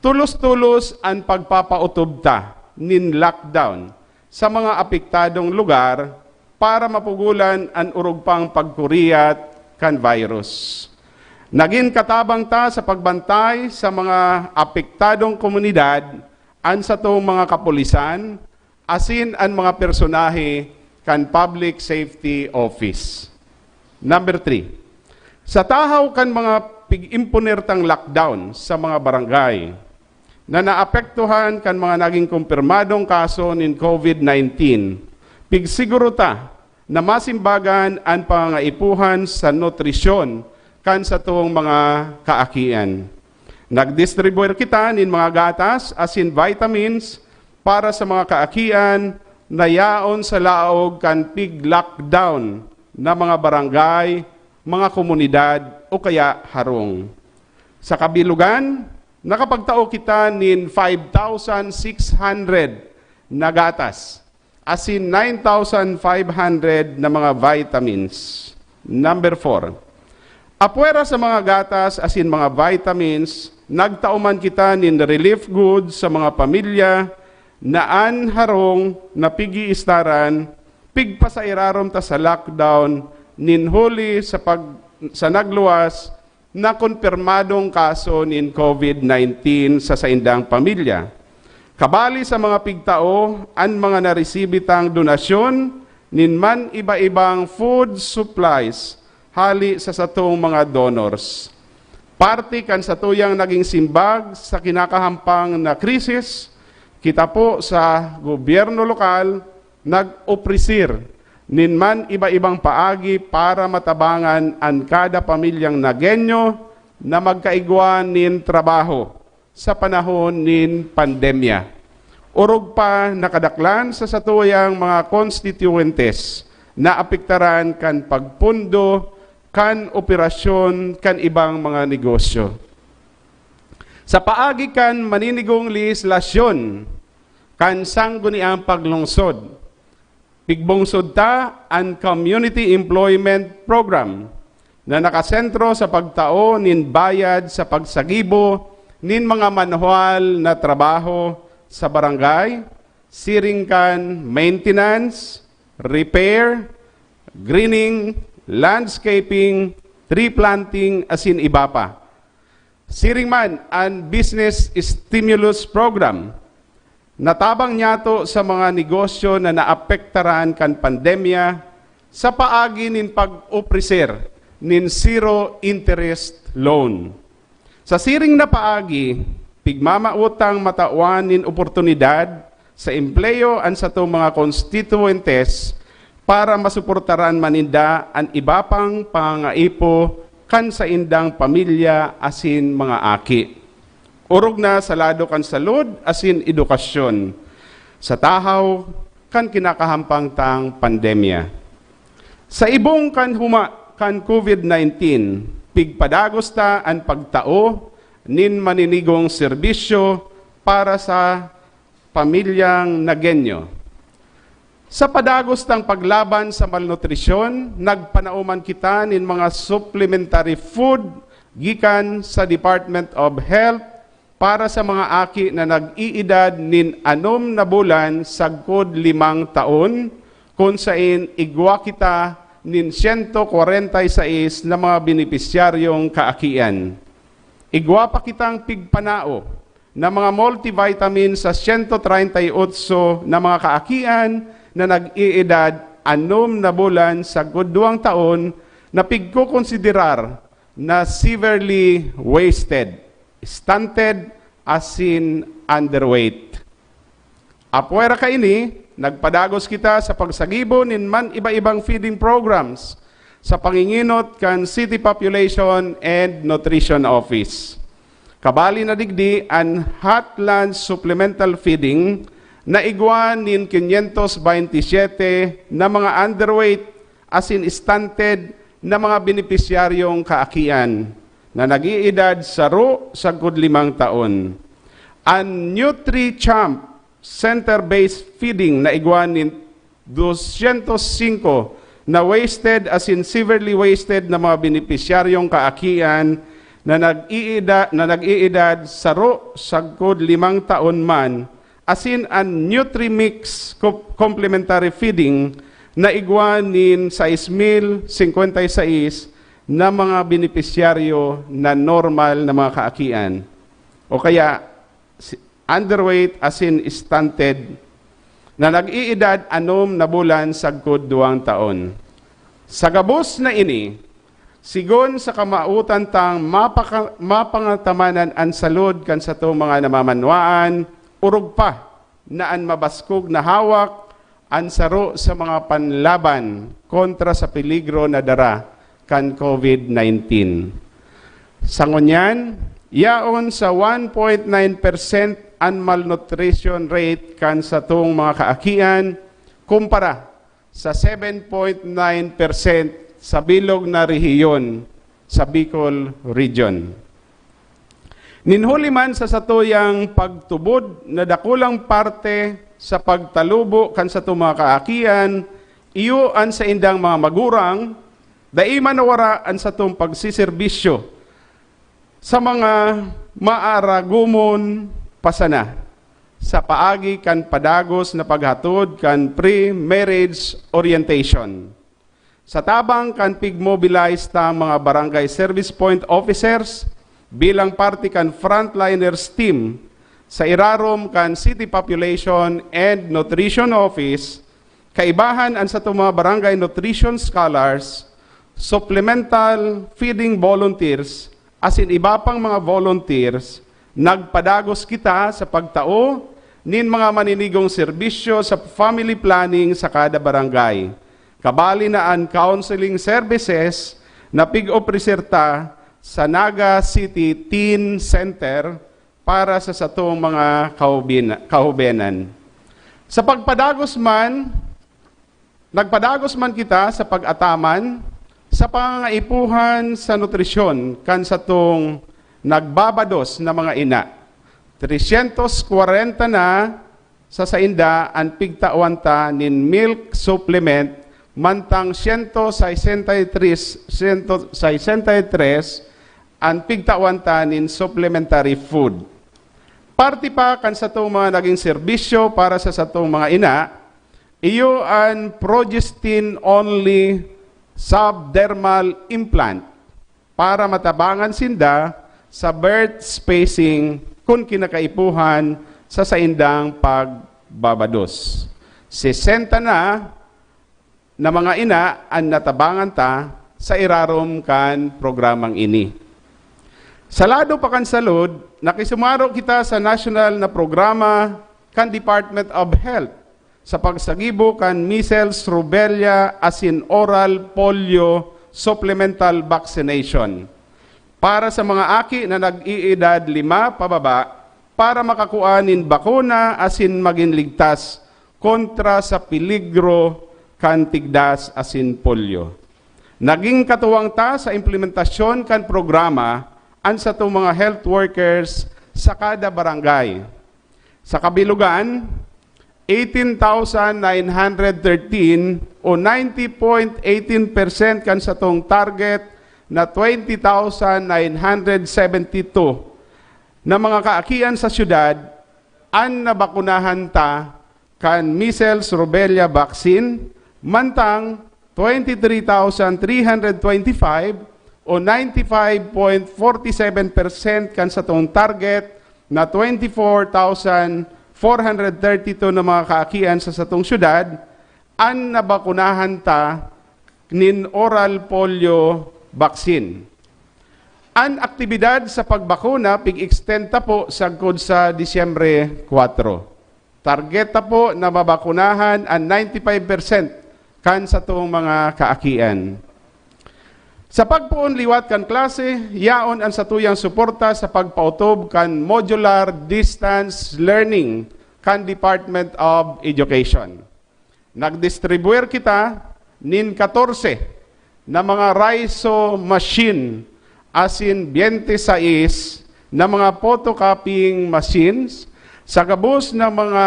tolos-tolos an pagpapautob ta nin lockdown sa mga apektadong lugar para mapugolan an orog pang pagkuriyat kan virus. Nagin katabang ta sa pagbantay sa mga apektadong komunidad, an satong mga kapulisan, asin an mga personahe kan Public Safety Office. Number three, sa tahaw kan mga pig-imponer tang lockdown sa mga barangay na naapektuhan kan mga naging kumpirmadong kaso nin COVID nineteen, pigsiguro ta na masimbagan an pangangaipuhan sa nutrisyon kan satong mga kaakian. Nagdistribuir kita nin mga gatas asin vitamins para sa mga kaakian na yaon sa laog kan pig-lockdown na mga barangay, mga komunidad o kaya harong. Sa kabilugan, nakapagtao kita nin five thousand six hundred na gatas asin nine thousand five hundred na mga vitamins. Number four, apwera sa mga gatas asin mga vitamins, nagtao man kita nin relief goods sa mga pamilya na an harong na pig-iistaran, pigpasairarom ta sa lockdown nin huli sa pag-, sa nagluwas na kumpirmadong kaso nin COVID nineteen sa saindang pamilya. Kabali sa mga pigtao, an mga naresibi tang donasyon nin man iba-ibang food supplies hali sa satong mga donors. Parte kan satuyang naging simbag sa kinakahampang na krisis, kita po sa gobyerno lokal nag-opresir nin man iba-ibang paagi para matabangan an kada pamilyang Nagueño na magkaigwa nin trabaho sa panahon nin pandemya. Orog pa, nakadaklan sa satuyang mga konstituyentes na apektaran kan pagpundo kan operasyon kan ibang mga negosyo. Sa paagi kan maninigong lehislasyon kan Sangguniang Paglungsod, pigbungsod ta an Community Employment Program na nakasentro sa pagtao nin bayad sa pagsagibo nin mga manual na trabaho sa barangay, siring kan maintenance, repair, greening, landscaping, tree planting, asin iba pa. Siring man an Business Stimulus Program, natabang niyato sa mga negosyo na naapektaran kan pandemya sa paagi nin pag-opreser nin zero interest loan. Sa siring na paagi, pigmamawot tang matawan nin oportunidad sa empleyo an satong mga konstituyentes para masuportaran man ninda an iba pang pangangaipo kan saindang pamilya asin mga aki. Orog na sa lado kan salud asin edukasyon, sa tahaw kan kinakahampang tang pandemya. Sa ibong kan huma kan COVID nineteen, pigpadagos ta an pagtao nin maninigong serbisyo para sa pamilyang Nagueño. Sa padagos tang paglaban sa malnutrisyon, nagpanao man kita nin mga supplementary food gikan sa Department of Health para sa mga aki na nag-iidad nin anom na bulan sagkod limang taon, kun sain igwa kita nin siyento kwarenta y sais na mga benepisyaryong kaakian. Igwa pa kitang pigpanao na mga multivitamin sa siyento treinta y otso na mga kaakian na nag-iidad anom na bulan sagkod duwang taon na pigkokonsiderar na severely wasted, stunted, asin underweight. Apwera kaini, nagpadagos kita sa pagsagibo nin man iba-ibang feeding programs sa pangingenot kan City Population and Nutrition Office. Kabali na digdi an Hot Lunch Supplemental Feeding naigwa nin quinientos baynte siyete na mga underweight asin stunted na mga benepisyaryong kaakian na nag-iidad saro sagkod limang taon. An NutriChamp center-based feeding naigwa nin dosyentos singko na wasted asin severely wasted na mga benepisyaryong kaakian na nag-iida-, na nag-iidad saro sagkod limang taon man, asin an NutriMix co-, complementary feeding naigwa nin sais mil singkwenta y sais na mga benepisyaryo na normal na mga kaakian, o kaya si-, underweight asin stunted, na nag-iidad anom na bulan sagkod duwang taon. Sa gabos na ini, sigon sa kamautan tang mapaka-, mapangatamanan an salud kan satong mga namamanwaan, orog pa na an mabaskog na hawak an saro sa mga panlaban kontra sa peligro na dara kan COVID nineteen. Sa ngunyan, yaon sa one point nine percent an malnutrition rate kan satong mga kaakian kumpara sa seven point nine percent sa bilog na rehiyon sa Bicol Region. Nin huli man sa satuyang pagtubod na dakulang parte sa pagtalubo kan satong mga kaakian, iyo an saindang mga magurang, dai man nawara an satong pagseserbisyo sa mga maaragomon pa sana sa paagi kan padagos na paghatod kan pre-marriage orientation. Sa tabang kan pig-mobilize tang mga barangay service point officers bilang parte kan frontliners team sa irarom kan City Population and Nutrition Office, kaibahan an satong mga barangay nutrition scholars, supplemental feeding volunteers, asin iba pang mga volunteers, nagpadagos kita sa pagtao nin mga maninigong serbisyo sa family planning sa kada barangay. Kabali na an counseling services na pig-opreser ta sa Naga City Teen Center para sa satong mga kahubin-, kahubenan. Sa pagpadagos man, nagpadagos man kita sa pag-ataman sa pangangaipuhan sa nutrisyon kan satong nagbabados na mga ina. Tresyentos kwarenta na sa sainda an pigtawan ta nin milk supplement, mantang siyento sesenta y tres, siyento sesenta y tres an pigtawan ta nin supplementary food. Parte pa kan satong mga naging serbisyo para sa satong mga ina, iyo an progestin-only subdermal implant para matabangan sinda sa birth spacing kun kinakaipuhan sa saindang pagbabados. Sesenta na na mga ina an natabangan ta sa irarom kan programang ini. Sa lado pa kan salud, nakisumaro kita sa nasyonal na programa kan Department of Health sa pagsagibo kan measles, rubella, asin oral polio supplemental vaccination para sa mga aki na nag-iidad lima pababa para makakua nin bakuna asin magin ligtas kontra sa peligro kan tigdas asin polio. Naging katuwang ta sa implementasyon kan programa an satong mga health workers sa kada barangay. Sa kabilugan, eighteen thousand nine hundred thirteen o ninety point eighteen percent kan satong target na twenty thousand nine hundred seventy-two na mga kaakian sa syudad an nabakunahan ta kan measles rubella vaccine, mantang twenty-three thousand three hundred twenty-five o ninety-five point forty-seven percent kan satong target na twenty-four thousand four hundred thirty-two na mga kaakian sa satong syudad an nabakunahan ta nin oral polio vaccine. An aktibidad sa pagbakuna pig-extend ta po sagkod sa Disyembre kwatro. Target ta po na mabakunahan an ninety-five percent kan satong mga kaakian. Sa pagpoon liwat kan klase, yaon an satuyang suporta sa pagpaotob kan modular distance learning kan Department of Education. Nagdistribuir kita nin katorse na mga riso machine asin biyente sais na mga photocopying machines sa gabos na mga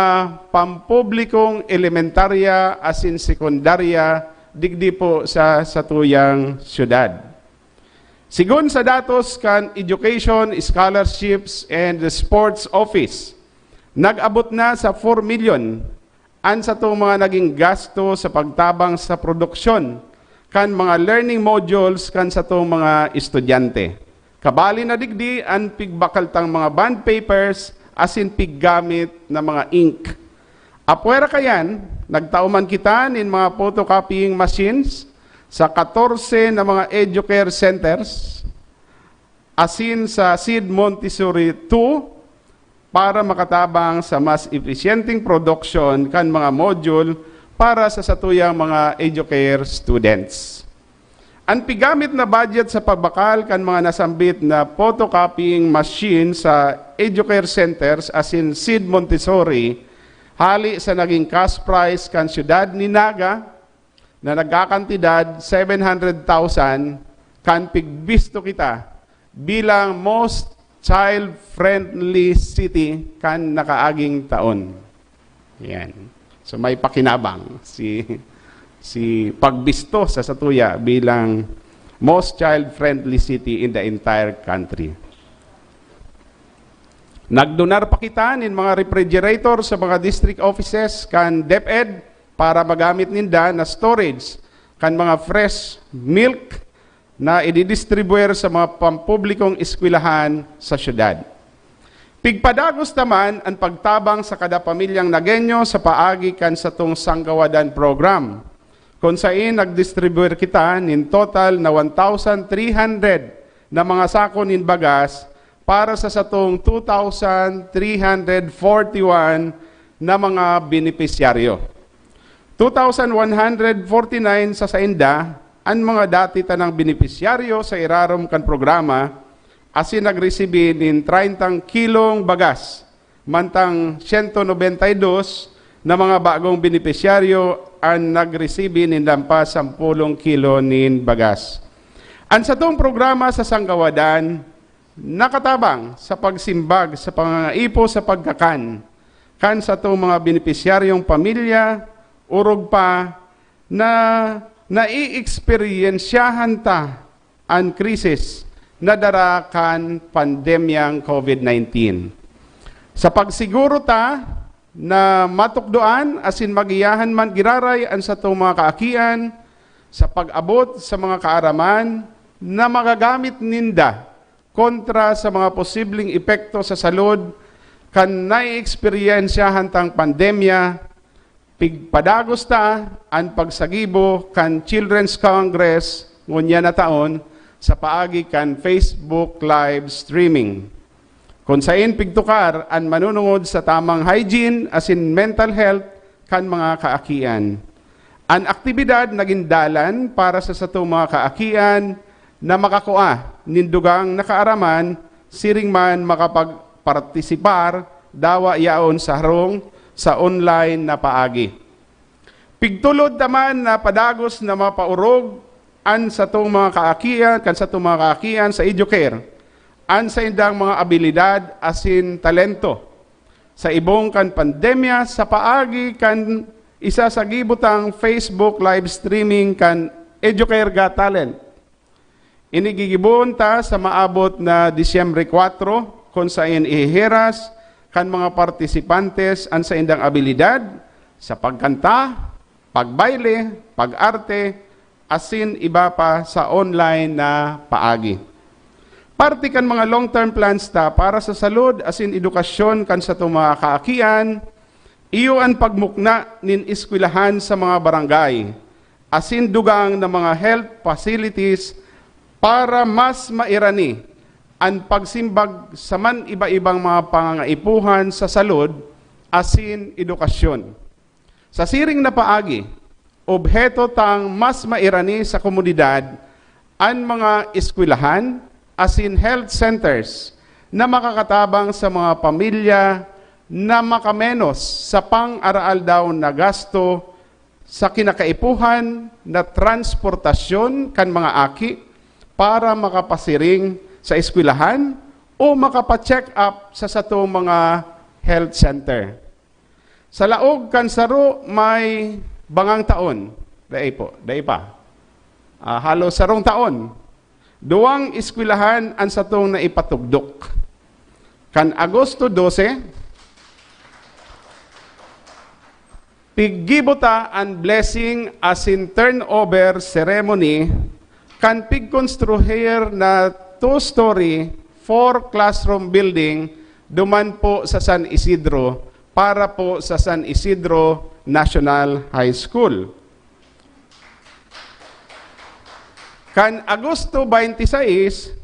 pampublikong elementarya asin sekundarya digdi po sa satuyang syudad. Sigon sa datos kan Education, Scholarships, and Sports Office, nag-abot na sa four million an satong mga naging gasto sa pagtabang sa produksyon kan mga learning modules kan satong mga estudyante. Kabali na digdi an pigbakal tang mga bond papers asin piggamit na mga ink. Apwera kayan, nagtao man kita nin mga photocopying machines sa katorse na mga educare centers asin sa Seed Montessori two para makatabang sa mas episyenteng produksyon kan mga module para sa satuyang mga educare students. An pigamit na budget sa pagbakal kan mga nasambit na photocopying machine sa educare centers asin Seed Montessori hali sa naging cash prize kan siyudad ni Naga na nagkakantidad seven hundred thousand kan pigbisto kita bilang most child-friendly city kan nakaaging taon. Yan. So may pakinabang si si pagbisto sa satuya bilang most child-friendly city in the entire country. Nagdonar pa kita nin mga refrigerator sa mga district offices kan DepEd para magamit ninda na storage kan mga fresh milk na ididistribuer sa mga pampublikong eskwelahan sa syudad. Pigpadagos naman an pagtabang sa kada pamilyang Nagueño sa paagi kan satong Sanggawadan Program, kun sain nagdistribuer kita nin total na one thousand three hundred na mga sako nin bagas para sa satong two thousand three hundred forty-one na mga benepisyaryo. Two thousand one hundred forty-nine sa sainda an mga dati tanang benepisyaryo sa irarom kan programa asin nagresibi nin treyntang kilong bagas, mantang siyento nobenta y dos na mga bagong benepisyaryo an nagresibi nin lampas sampolong kilo nin bagas. An satong programa sa Sanggawadan nakatabang sa pagsimbag sa pangangaipo sa pagkakan kan satong mga benepisyaryong pamilya, orog pa na nai-eksperyensyahan ta an krisis na dara kan pandemyang COVID nineteen. Sa pagsiguro ta na matukdoan asin magiyahan man giraray an satong mga kaakian sa pag-abot sa mga kaaraman na magagamit ninda kontra sa mga posibleng epekto sa salud kan naeeksperyensyahan tang pandemya, pigpadagos ta an pagsagibo kan Children's Congress ngunyan na taon sa paagi kan Facebook live streaming, kun sain pigtukar an manunungod sa tamang hygiene asin mental health kan mga kaakian. An aktibidad nagin dalan para sa satong mga kaakian na makakua nin dugang na kaaraman siring man makapagpartisipar dawa yaon sa harong sa online na paagi. Pigtulod ta man na padagos na mapaorog an satong mga kaakian, kan satong mga kaakian sa Educare, an saindang mga abilidad asin talento. Sa ibong kan pandemya, sa paagi kan isasagibo tang Facebook live streaming kan Educare Got Talent, ini gigibon ta sa maabot na Disyembre kuwatro, kun sain ihihiras kan mga partisipantes an saindang abilidad sa pagkanta, pagbayle, pag-arte, asin iba pa sa online na paagi. Parte kan mga long-term plans ta para sa salud asin edukasyon kan satong mga kaakian, iyo an pagmukna nin eskwelahan sa mga barangay asin dugang na mga health facilities para mas mairani an pagsimbag sa man-iba-ibang mga pangangaipuhan sa salud asin edukasyon. Sa siring na paagi, obheto tang mas mairani sa komunidad an mga eskwelahan asin health centers na makakatabang sa mga pamilya na makamenos sa pang-araaldaw na gasto sa kinakaipuhan na transportasyon kan mga aki para makapasiring sa eskwelahan o makapa-check up sa satong mga health center. Sa laog kan saro may bangang taon, dai po, dai pa. Ah, halos sarong taon, duwang eskwelahan an satong naipatugdok. Kan Agosto dose, piggibo ta an blessing asin turnover ceremony kan pigkonstruhir na two-story, four-classroom building duman po sa San Isidro para po sa San Isidro National High School. Kan Agosto twenty-six,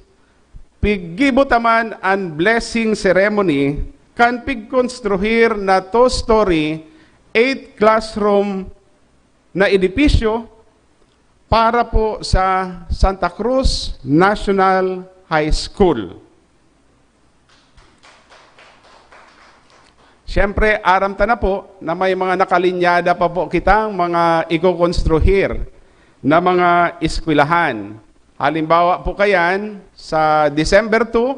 piggibo ta man an blessing ceremony kan pigkonstruhir na two-story, eight-classroom na edipisyo para po sa Santa Cruz National High School. Siyempre, aram ta na po na may mga nakalinyada pa po kitang mga ikokonstruhir na mga eskwelahan. Halimbawa po kayan, sa December two,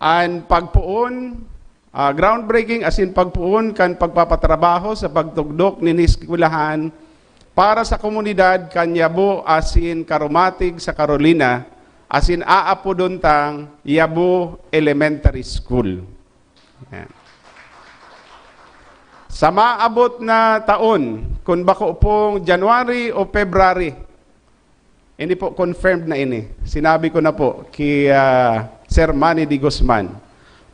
an pagpoon, ah, groundbreaking asin pagpoon kan pagpapatrabaho sa pagtugdok nin eskwelahan para sa komunidad kan Yabo asin Karumatig sa Carolina, asin aapodon tang Yabo Elementary School. Yan. Sa maabot na taon, kun bako pong January o February, ini po confirmed na ini. Sinabi ko na po ki, ah, Sir Manny de Guzman.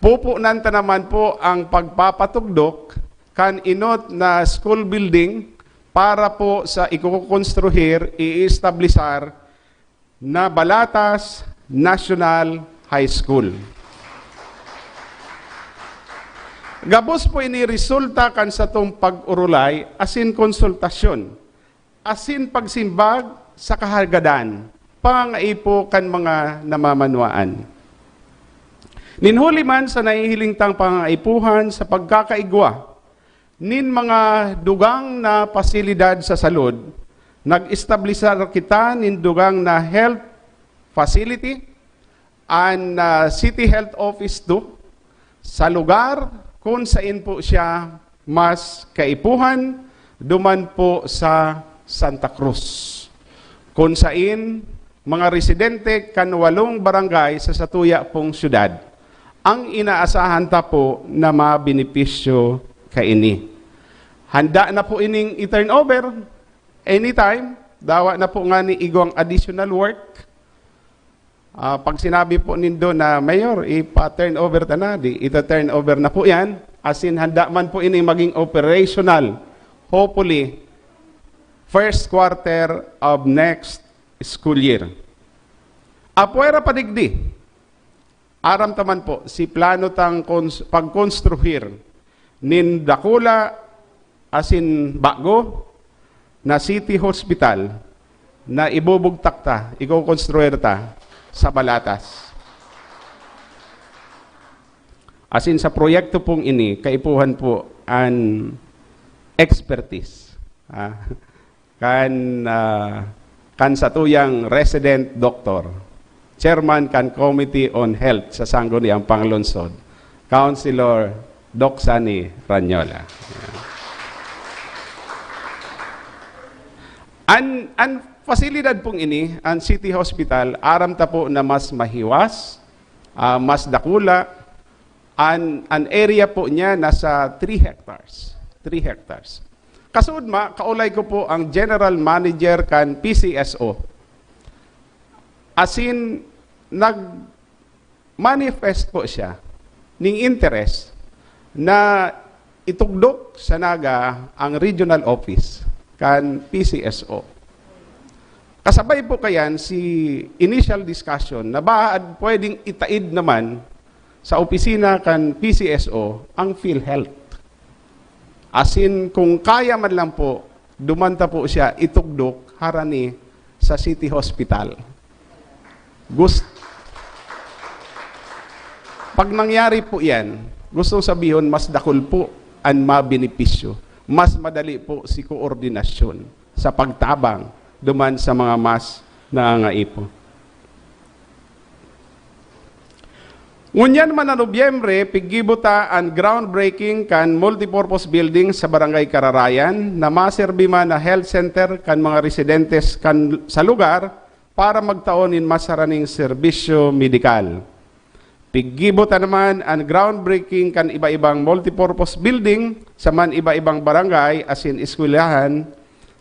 Pupunan ta naman po ang pagpapatugdok kan enot na school building para po sa ikokonstruhir, i-establisar na Balatas National High School. Gabos po ini resulta kan satong pag-orolay asin konsultasyon, asin pagsimbag sa kahagadan, pangangaipo kan mga namamanwaan. Nin huli man sa nahihiling tang pangangaipuhan sa pagkakaigwa nin mga dugang na pasilidad sa salud, nag-establisar kita nin dugang na health facility, an, ah, City Health Office two, sa lugar kun sain po siya mas kaipuhan, duman po sa Santa Cruz, kun sain mga residente kan walong barangay sa satuya pong syudad ang inaasahan ta po na mabenepisyo kaini. Handa na po ining i-turnover anytime. Dawa na po ngani igwang additional work. Ah, pag sinabi po nindo na, "Mayor, ipa-turnover ta na," di, ita-turnover na po yan. As in, handa man po ini maging operational. Hopefully, first quarter of next school year. Apwera pa digdi, aram ta man po, si plano tang kons-, pagkonstruhir nin dakula asin bago na city hospital na ibubugtak ta, ikokonstruir ta sa Balatas. Asin sa proyekto pong ini, kaipuhan po an expertise, ah, kan, ah, kan satuyang resident doktor, chairman kan Committee on Health sa Sangguniang Panglungsod, Councilor Doc Sonny Ranyola. An, an pasilidad pong ini, an City Hospital, aram ta po na mas mahiwas, ah, mas dakula, an, an area po niya nasa three hectares. Three hectares. Kasuodma, kaulay ko po ang general manager kan P C S O. Asin, nag-manifest po siya ning interest na itugdok sa Naga ang regional office kan P C S O. Kasabay po kayan si initial discussion na ba pwedeng itaid naman sa opisina kan P C S O ang PhilHealth. Asin, kung kaya man lang po, duman ta po siya itugdok harani sa City Hospital. Gust-, pag nangyari po yan, Gustong sabihon, mas dakul po an mabenepisyo, mas madali po si koordinasyon sa pagtabang duman sa mga mas nangangaipo. Ngunyan man na Nobyembre, piggibo ta an groundbreaking kan multipurpose building sa Barangay Kararayan na maserbi man na health center kan mga residentes kan, sa lugar para magtao nin mas haraning serbisyo medikal. Piggibo ta naman an groundbreaking kan iba-ibang multipurpose building sa man iba-ibang barangay asin eskwelahan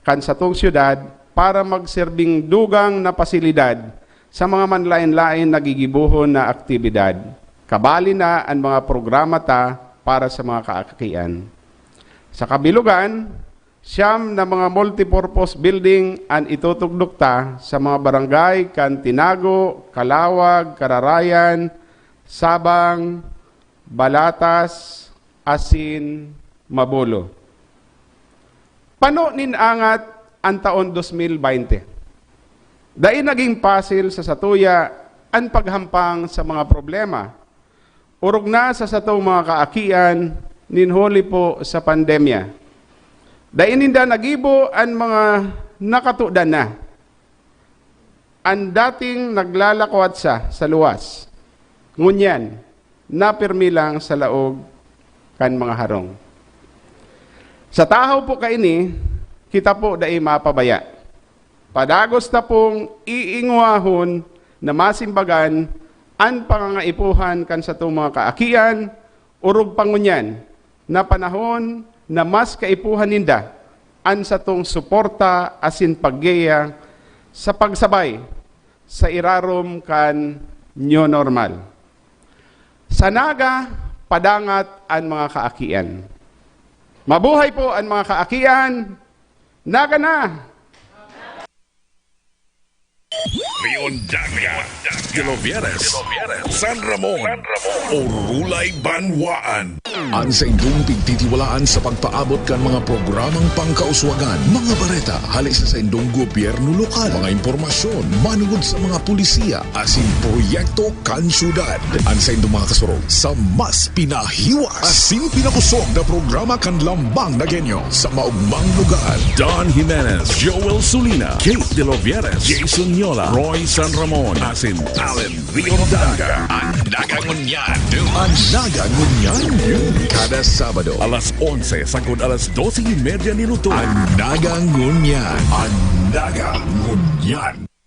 kan satong syudad para magserbing dugang na pasilidad sa mga manlaen-laen na gigibohon na aktibidad. Kabali na an mga programa ta para sa mga kaakian. Sa kabilugan, siyam na mga multipurpose building an itutugdok ta sa mga barangay kan Tinago, Calawag, Kararayan, Sabang, Balatas, asin Mabolo. Pano nin angat an taon dos mil baynte. Dai naging pasil sa satuya an paghampang sa mga problema, orog na sa satong mga kaakian nin huli po sa pandemya. Dai ninda nagibo an mga nakatudan na. An dating naglalakwatsa sa luwas, ngunyan, napirmi lang sa laog kan mga harong. Sa tahaw po kaini, kita po dai mapabaya. Padagos ta pong iingwahon na masimbagan an pangangaipuhan kan satong mga kaakian, orog pa ngunyan na panahon na mas kaipuhan ninda an satong suporta asin paggiya sa pagsabay sa irarom kan new normal. Sa Naga, padangat an mga kaakian. Mabuhay po an mga kaakian! Naga na! Leon Danga, Dilovieres, San Ramon, Orulay Banwaan. An saindong pigtitiwalaan sa pagpaabot kan mga programang pangkauswagan, mga bareta hali sa saindong gobyerno lokal, mga impormasyon manungod sa mga pulisiya asin proyekto kan syudad. An saindong mga kasurog sa mas pinahiwas asin pinakosog na programa kan Lambang Nagenyo sa maugmang lugar. Don Jimenez, Joel Sulina, Kate De Lovieres, Jason Yola, Roy San Ramon, asin Allen Riondanga. An Naga Ngunyan. An Naga Ngunyan. Kada Sabado. Alas onse sagkod alas dose y media nin udto. An Naga Ngunyan. An Naga Ngunyan.